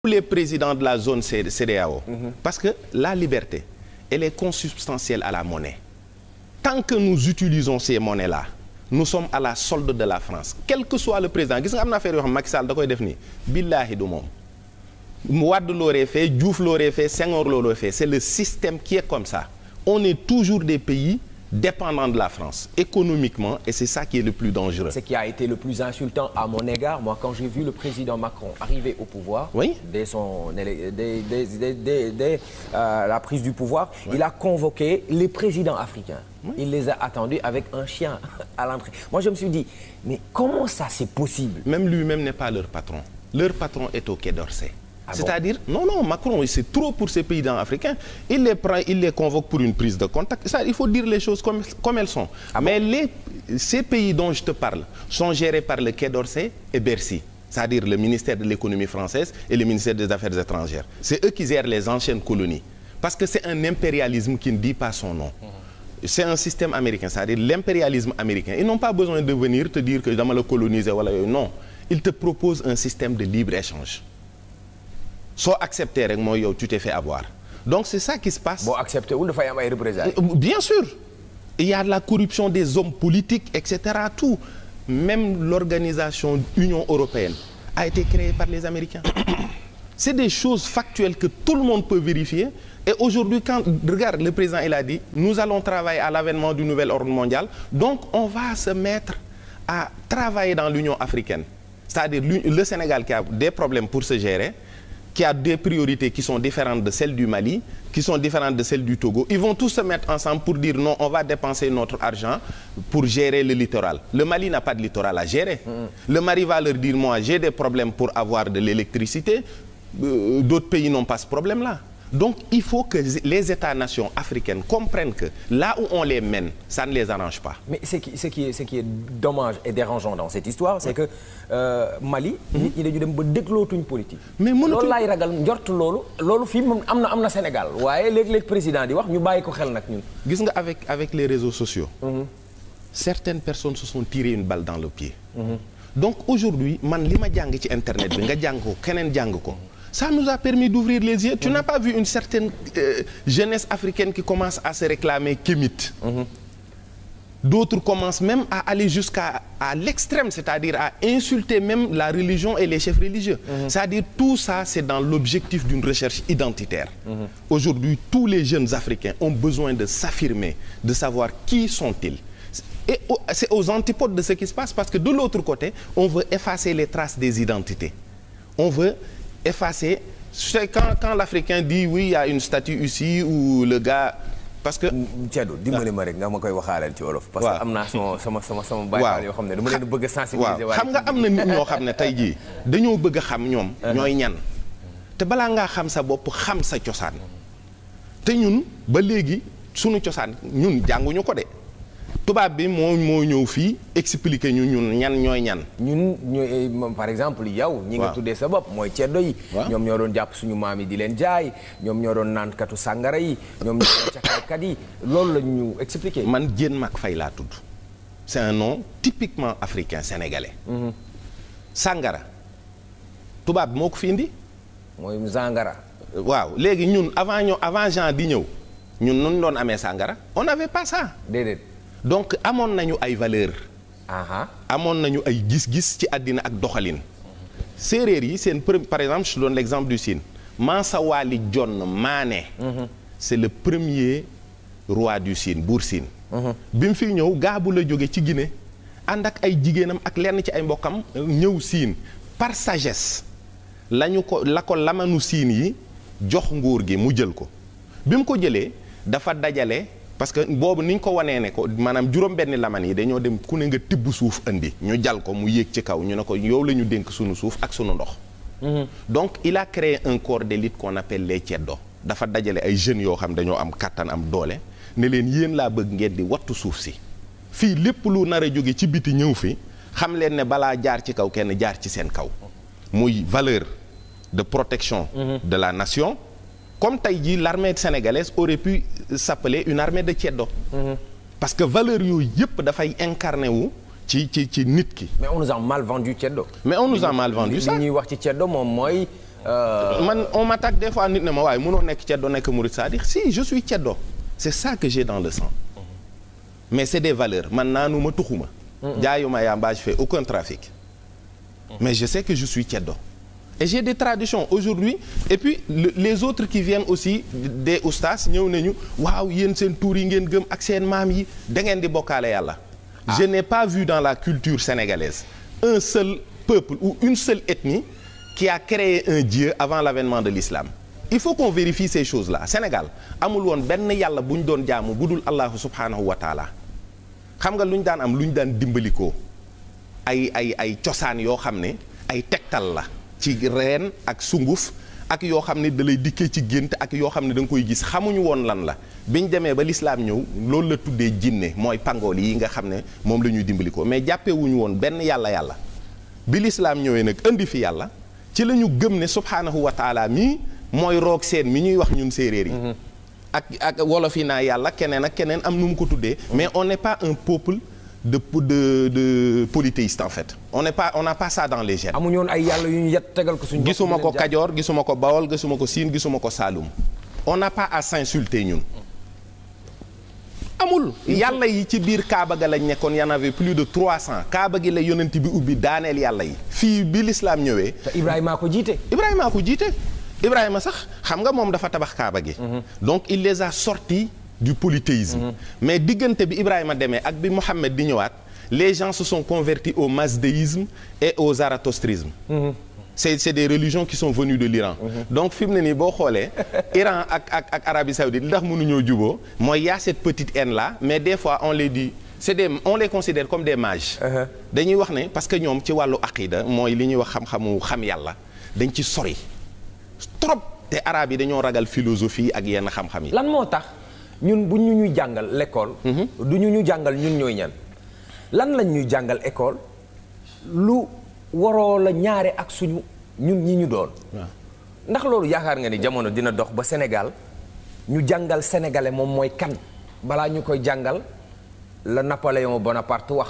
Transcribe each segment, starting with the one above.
les présidents de la zone CEDEAO. Parce que la liberté, elle est consubstantielle à la monnaie. Tant que nous utilisons ces monnaies-là, nous sommes à la solde de la France. Quel que soit le président, gis nga am na affaire yoo xam Macky Sall da koy def nii billaahi du moom. Wade l'aurait fait, Diouf l'aurait fait, Senghor l'aurait fait. C'est le système qui est comme ça. On est toujours des pays dépendants de la France, économiquement, et c'est ça qui est le plus dangereux. Ce qui a été le plus insultant à mon égard, moi, quand j'ai vu le président Macron arriver au pouvoir, oui, dès la prise du pouvoir, oui, il a convoqué les présidents africains. Oui. Il les a attendus avec un chien à l'entrée. Moi, je me suis dit, mais comment ça c'est possible? Même lui-même n'est pas leur patron. Leur patron est au Quai d'Orsay. Ah c'est-à-dire, bon? Non, Macron, c'est trop pour ces pays africains. Il les prend, il les convoque pour une prise de contact. Ça, il faut dire les choses comme elles sont. Ah mais bon? Ces pays dont je te parle sont gérés par le Quai d'Orsay et Bercy. C'est-à-dire le ministère de l'économie française et le ministère des Affaires étrangères. C'est eux qui gèrent les anciennes colonies. Parce que c'est un impérialisme qui ne dit pas son nom. C'est un système américain, c'est-à-dire l'impérialisme américain. Ils n'ont pas besoin de venir te dire que je vais le coloniser. Voilà. Non, ils te proposent un système de libre-échange. Soit accepté, tu t'es fait avoir. Donc c'est ça qui se passe. Bon, accepter ou le faire avoir représailles. Bien sûr. Il y a de la corruption des hommes politiques, etc. Tout. Même l'organisation Union européenne a été créée par les Américains. C'est des choses factuelles que tout le monde peut vérifier. Et aujourd'hui, quand regarde, le président il a dit, nous allons travailler à l'avènement du nouvel ordre mondial. Donc on va se mettre à travailler dans l'Union africaine. C'est-à-dire le Sénégal qui a des problèmes pour se gérer, qui a des priorités qui sont différentes de celles du Mali, qui sont différentes de celles du Togo. Ils vont tous se mettre ensemble pour dire non, on va dépenser notre argent pour gérer le littoral. Le Mali n'a pas de littoral à gérer. Le Mali va leur dire, moi, j'ai des problèmes pour avoir de l'électricité. D'autres pays n'ont pas ce problème-là. Donc, il faut que les États-nations africaines comprennent que là où on les mène, ça ne les arrange pas. Mais ce qui est dommage et dérangeant dans cette histoire, c'est que Mali, il est une politique. Mais loolu laay ragal njort loolu fii moom am na Sénégal waaye léeg-léeg président di wax ñu bàyyi ko xel nag ñun. Gis nga avec les réseaux sociaux, certaines personnes se sont tirées une balle dans le pied. Donc aujourd'hui man li ma jàng ci internet bi nga jàng ko keneen jàng ko. Ça nous a permis d'ouvrir les yeux. Tu n'as pas vu une certaine jeunesse africaine qui commence à se réclamer kémite. D'autres commencent même à aller jusqu'à l'extrême, c'est-à-dire à insulter même la religion et les chefs religieux. C'est-à-dire tout ça, c'est dans l'objectif d'une recherche identitaire. Aujourd'hui, tous les jeunes Africains ont besoin de s'affirmer, de savoir qui sont-ils. Et c'est aux antipodes de ce qui se passe, parce que de l'autre côté, on veut effacer les traces des identités. On veut effacer. C'est quand l'Africain dit oui, il y a une statue ici où le gars parce que. Thiado dimbali ma rek nga ma koy waxaalal ci wolof. parce que am naa sama baykat yoo xam ne dama leen bëgg a sensibiliser. waaw xam nga am na nit ñoo xam ne tey jii dañoo bëgg a xam ñoom. ñooy ñan te balaa ngaa xam sa bopp xam sa cosaan. te ñun ba léegi sunu cosaan ñun jànguñu ko de. tubaab bi moo ñëw fii expliquer ñun ñan ñooy ñan. ñun ñooy par exemple yow. ñi nga tuddee sa bopp mooy ceddo yi. ñoom ñoo doon jàpp suñu maam yi di leen jaay ñoom ñoo doon naankatu sàngara yi ñoom ñoo doon cakaaykat yi loolu la ñu expliquer. man Diène Mac Faye laa tudd. c'est un nom typiquement africain sénégalais. sàngara tubaab bi moo ko fi indi. mooy sàngara. waaw léegi ñun avant Jean di ñëw ñun nun doon amee sàngara on n'avait pas ça. déedéet. donc amoon nañu ay valeur amoon nañu ay gis-gis ci àddina ak doxalin. séeréer yi seen par exemple je donne l'exemple du Sine. Mansa Wali John Mané. c'est le premier roi du Sine buur Sine. bi mu fi ñëw Gaabu la jóge ci Guinée ànd ak ay jigéenam ak lenn ci ay mbokkam ñëw Sine par sagesse la ko lamanu Sine yi jox nguur gi mu jël ko bi mu ko jëlee dafa dajale. parce que boobu ni ñu ko wanee ne ko maanaam juróom-benni laman yi dañoo dem ku ne nga tibb suuf indi ñu jal ko mu yéeg ci kaw ñu ne ko yow la ñu dénk sunu suuf ak sunu ndox. donc il a créé un corps d'élite qu'on appelle les ceddo. dafa dajale ay jeunes yoo xam dañoo am kattan am doole ne leen yéen laa bëgg ngeen di wattu suuf si. fii lépp lu nar a jóge ci biti ñëw fi xam leen ne balaa jaar ci kaw kenn jaar ci seen kaw. muy valeur de protection. de la nation. Comme tey jii l'armée sénégalaise aurait pu s'appeler une armée de ceddo. parce que valeur yooyu yëpp dafay incarné wu ci nit ki. mais on nous a mal vendu ceddo. mais on nous a mal vendu ça. li ñuy wax ci ceddo moom mooy man on m'attaque des fois nit ne ma waaye mënoo nekk ceddo nekk murid, c'est-à-dire si je suis ceddo c'est ça que j'ai dans le sang mais c'est des valeurs man naanuma tuxuma jaayuma yamba, je fais aucun trafic mais je sais que je suis ceddo et j'ai des traditions aujourd'hui et puis les autres qui viennent aussi des oustas ñëw nañu waaw yéen seen tuur yi ngeen gëm ak seen maam yi da ngeen di bokkaale yàlla. Je n'ai pas vu dans la culture sénégalaise un seul peuple ou une seule ethnie qui a créé un dieu avant l'avènement de l'islam. Il faut qu'on vérifie ces choses-là. Sénégal amul woon benn yàlla bu ñu doon jaamu bu dul Allahu subhanahu wa taala xam nga lu ñu daan am lu ñu daan dimbalikoo ay cosaan yoo xam ne ay tegtal la. ci reen ak sunguf ak yoo xam ne da lay dikkee ci gént ak yoo xam ne da nga koy gis xamuñu woon lan la biñ demee ba lislaam ñëw loolu la tuddee jinne mooy pangool yi nga xam ne moom la ñuy dimbali ko mais jàppewuñu woon benn yàlla bi lislaam ñëwee nag indi fi yàlla ci la ñu gëm ne subhaanahu wa taala mii mooy roog seen mi ñuy wax ñun séeréer yi ak wolof yi naa yàlla keneen ak keneen am nu mu ko tuddee mais on n'est pas un peuple de polythéiste en fait on n'a pas ça dans les gènes. amuñu woon ay yàlla yu ñu yet tegal ko suñu. gisuma ko Kajoor gisuma ko Bawol gisuma ko Siin gisuma ko Saalum on n'a pas à s'insulter ñun. amul yàlla yi ci biir Kaaba ga lañ nekkoon y en avait plus de 300 Kaaba gi la yonent bi ubbi daaneel yàlla yi. fii bi l'islam ñëwee. te Ibrahima ko jiite. Ibrahima sax xam nga moom dafa tabax Kaaba gi. donc il les a sortis du polythéisme mais diggante bi Ibrahima demee ak bi Mohammed di ñëwaat les gens se sont convertis au mazdéisme et au zarathostrisme c'est des religions qui sont venues de l'Iran donc fi mu ne nii boo xoolee Iran ak Arabie Saoudite li tax mënuñoo juboo mooy y a cette petite haine là mais des fois on les dit on les considère comme des mages dañuy wax ne parce que ñoom ci wàllu aqida mooy li ñuy wax xam yàlla dañ ci sori trop te arab yi dañoo ragal philosophie ak yenn xam-xam yi lan moo tax ñun bu ñu ñuy jàngal l'école du ñu jàngal ñun ñooy ñan lan lañ ñuy jàngal école lu waroo la ñaare ak suñu ñun ñi ñu doon ndax loolu yaakaar nga ni jamono dina dox ba Sénégal ñu jàngal sénégalais moom mooy kan balaa ñu koy jàngal la Napoléon Bonaparte wax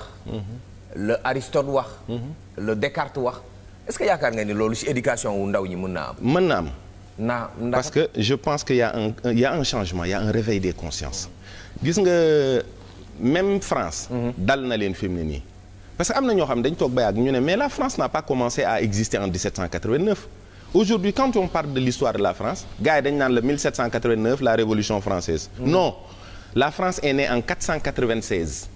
le Aristote wax le Descartes wax est-ce que yaakaar nga ni loolu ci éducation wu ndaw ñi mën na am parce que je pense que y a un changement y a un réveil des consciences gis nga même France dal na leen fi mu ne nii parce que am na ñoo xam dañ toog ba yàgg ñu ne mais la France n'a pas commencé à exister en 1789 aujourd'hui quand on parle de l'histoire de la France gars yi dañ naan la 1789 la Révolution française non la France est née en 496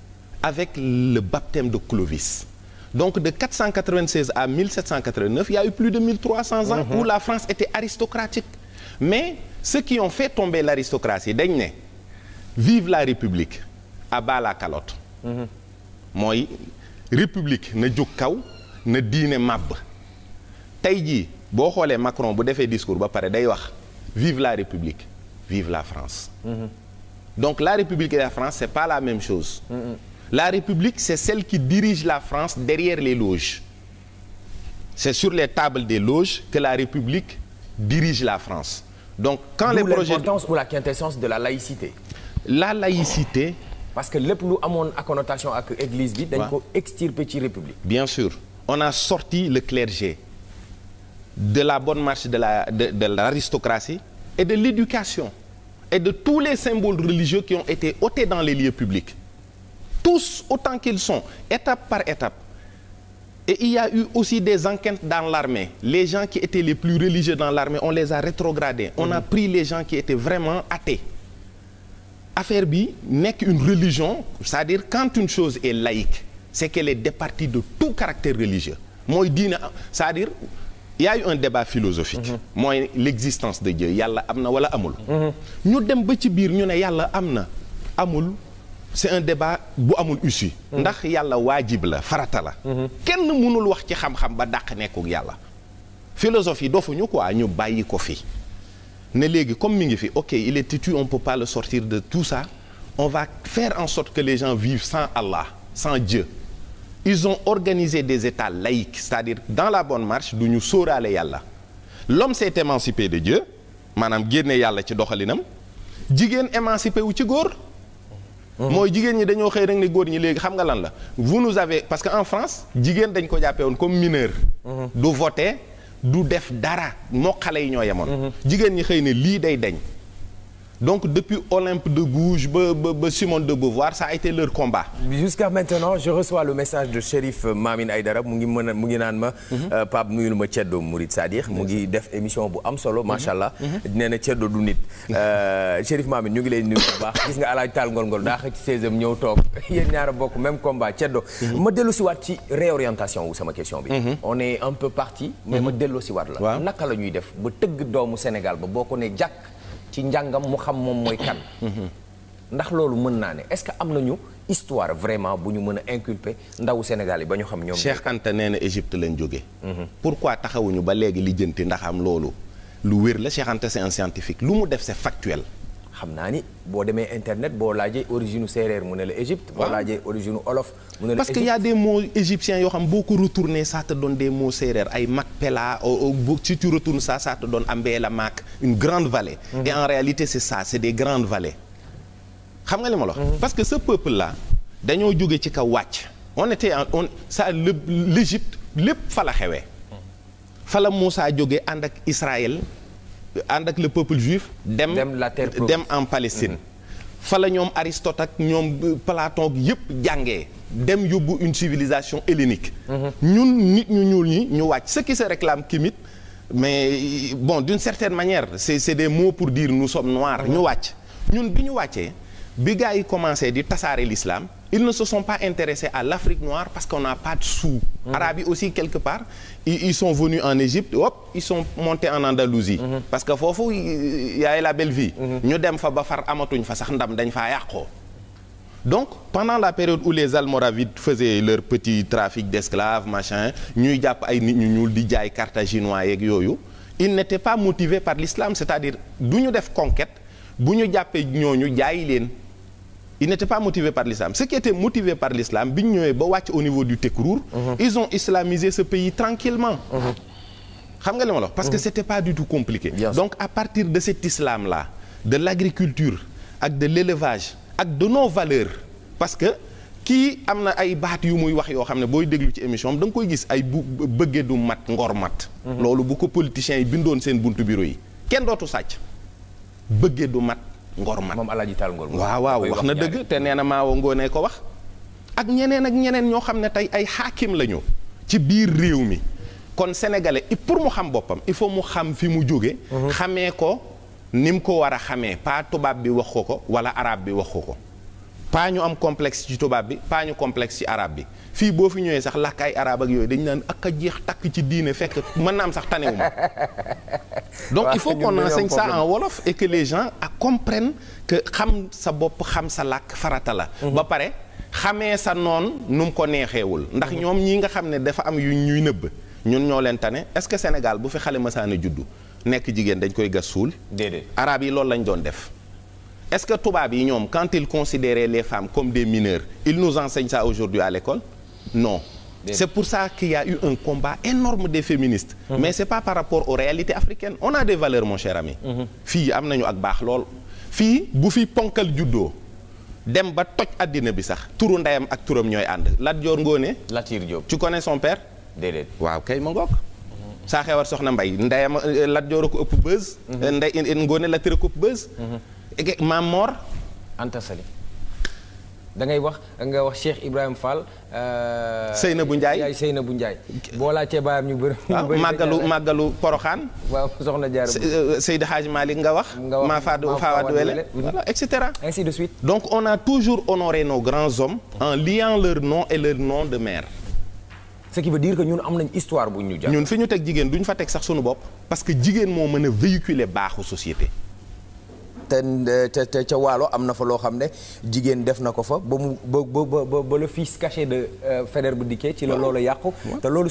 avec le baptême de Clovis donc de 496 à 1789 il y a eu plus de 1300 ans où la France était aristocratique mais ceux qui ont fait tomber l'aristocratie dañ ne vive la République à bas la calotte mooy République na jóg kaw na diine màbb tey jii boo xoolee Macron bu defee discours ba pare day wax vive la République vive la France donc la République et la France c'est pas la même chose la République c'est celle qui dirige la France derrière les loges c'est sur les tables des loges que la République dirige la France donc quand les projets l'importance ou la quintessence de la laïcité la laïcité parce que lépp lu amoon à connotation ak église bi dañ ko extirper ci République bien sûr on a sorti le clergé de la bonne marche de l'aristocratie et de l'éducation et de tous les symboles religieux qui ont été ôtés dans les lieux publics tous autant qu'ils sont étape par étape et il y a eu aussi des enquêtes dans l'armée les gens qui étaient les plus religieux dans l'armée on les a rétrogradés on a pris les gens qui étaient vraiment athées affaire bi nekk une religion c'est-à-dire quand une chose est laïque c'est qu'elle est départie de tout caractère religieux mooy diine c'est-à-dire il y a eu un débat philosophique mooy l'existence de Dieu yàlla am na wala amul ñu dem ba ci biir ñu ne yàlla am na amul c'est un débat bu amul issue ndax yàlla waajib la farata la kenn mënul wax ci xam-xam ba dàq nekkul yàlla philosophie dofuñu quoi ñu bàyyi ko fi ne léegi comme mi ngi fi ok il est têtu on peut pas le sortir de tout ça on va faire en sorte que les gens vivent sans Allah sans Dieu ils ont organisé des états laïques c'est-à-dire dans la bonne marche du ñu sóoraale yàlla l'homme s'est émancipé de Dieu maanaam génne yàlla ci doxalinam jigéen émancipé wu ci góor mooy jigéen ñi dañoo xëy rek ne góor ñi léegi xam nga lan la vous nous avez parce que en France jigéen dañ ko jàppee woon comme mineur du voter du def dara moo xale yi ñoo yemoon. jigéen ñi xëy ne lii day deñ donc depuis Olympe de Gouges ba Simone de Beauvoir ça a été leur combat. Jusqu'à maintenant je reçois le message de Chérif Mamine Aïdara mu ngi naan ma. Pape nuyul ma Ceddo Mourid c'est-à-dire mu ngi def émission bu am solo macha allah. nee na Ceddo du nit. Chérif Mamine ñu ngi lay nuyu bu baax gis nga Alaaji Taal Ngol daa xëcc ci 16e ñëw toog yéen ñaar a bokk même combat Ceddo. ma dellu si waat ci réorientation wu sama question bi. on est un peu parti. mais ma dellu si waat la. naka la ñuy def ba tëgg doomu Sénégal ba boo ko ne jàkk. ci njàngam mu xam moom mooy kan. ndax loolu mën naa ne est-ce que am nañu histoire vraiment bu ñu mën a inculper ndawu Sénégal yi ba ñu xam ñoom. Cheikh Anta nee na Égypte lañ jóge pourquoi taxawuñu ba léegi lijjanti ndax am loolu lu wér la Cheikh Anta c'est un scientifique lu mu def c'est factuel. xam naa ni boo demee internet boo laajee origine séeréer mu ne la Égypte. boo laajee origine olof mu ne la parce que y a des mots égyptiens yoo xam boo ko retourné ça te donne des mots séeréer ay Makpela si tu retournes ça te donne Ambela Mak une grande vallée. Et en réalité c'est ça c'est des grandes vallées. xam nga li ma la wax. parce que ce peuple là dañoo jóge ci kaw wàcc. l'Égypte lépp fa la xewee. fa la Moussa jóge ànd ak Israël. ànd ak le peuple juif dem en Palestine fa la ñoom Aristote ak ñoom Platon yëpp jàngee dem yóbbu une civilisation hellénique ñun nit ñu ñuul ñi ñu wàcc ce qui se réclame kimit mais bon d'une certaine manière c'est des mots pour dire nous sommes noirs ñu wàcc ñun bi ñu wàccee bi gars yi commencé di tasaare l'islam ils ne se sont pas intéressés à l'Afrique noire parce qu'on n'a pas de sous. Arabes yi aussi quelque part ils sont venus en Égypte hop ils sont montés en Andalousie. parce que foofu y a la belle vie. ñu dem fa ba far amatuñ fa sax ndam dañ faa yàqoo. donc pendant la période où les Almoravides faisaient leur petit trafic d'esclaves machin ñuy jàpp ay nit ñu ñuul di jaay carthaginois yeeg yooyu ils n'étaient pas motivés par l'islam c'est-à-dire du ñu def conquête bu ñu jàppee ñooñu jaayi leen. Ils n'étaient pas motivés par l'islam. Ceux qui étaient motivés par l'islam bi ñu ñëwee ba wàcc au niveau du Tekrour. Ils ont islamisé ce pays tranquillement xam nga li ma la wax parce que c'était pas du tout compliqué. Donc à partir de cet islam là de l'agriculture ak de l'élevage ak de nos valeurs parce que kii am na ay baat yu muy wax yoo xam ne booy déglu ci émission da nga koy gis ay bëggee du mat ngor mat. loolu bu ko politiciens yi bindoon seen buntu bureau yi kenn dootu sàcc bëggee du mat. ngor mat moom Alaaji Taal Ngor waaw wax na dëgg te nee na Maawo Ngoone ko wax ak ñeneen ñoo xam ne tey ay xaakim lañu ci biir réew mi kon sénégalais pour mu xam boppam il faut mu xam fi mu jóge xamee ko ni mu ko war a xamee pas tubaab bi wax ko wala arabe bi wax ko pas ñu am complexe ci tubaab bi pas ñu complexe ci arabe bi fii boo fi ñëwee sax làkk ay arabe ak yooyu dañu naan ak a jeex takk ci diine fekk mën na am sax tanewuma donc il faut qu'on enseigne ça en wolof et que les gens comprennent que xam sa bopp xam sa làkk farata la ba pare xamee sa noon nu mu ko neexeewul ndax ñoom ñi nga xam ne dafa am yu ñuy nëbb ñun ñoo leen tane est-ce que Sénégal bu fi xale masaana juddu nekk jigéen dañ koy gas suul déedéet arabe yi loolu lañ doon def est-ce que tubaab yi ñoom quand ils considéraient les femmes comme des mineurs ils nous enseignent ça aujourd'hui à l'école non c'est pour ça qu'il y a eu un combat énorme des féministes mais c'est pas par rapport aux réalités africaines on a des valeurs mon cher ami fii am nañu ak baax lool fii bu fi ponkal juddoo dem ba toj àddina bi sax turu ndeyam ak turam ñooy ànd Lat Dior Ngoné Latyr Diop tu connais son père déedéet waaw kay ma ngoog saa xewar soxna Mbay ndeyam Lat Dior a ko ëpp buzz ndey Ngoné Latyr a ko ëpp buzz Maam Mor Anta Sali da ngay wax nga wax Cheikh Ibrahima Fall. Seynabou Ndiaye Seynabou Ndiaye. boo laajtee baayam ñu bëri. màggalu Porokhane. waaw soxna Diarra Seydi Hadj Malick nga wax. maa Fawade Wele voilà et cetera. ainsi de suite. donc on a toujours honoré nos grands hommes. en liant leur nom et leur nom de mère. ce qui veut dire que ñun am nañ histoire bu ñu jàng. ñun fi ñu teg jigéen duñ fa teg sax sunu bopp. parce que jigéen moo mën a véhiculer baaxu société. te ca Waalo am na fa loo xam ne jigéen def na ko fa ba mu ba le fils caché de Faidherbe Diké ci la loolu yàqu te loolu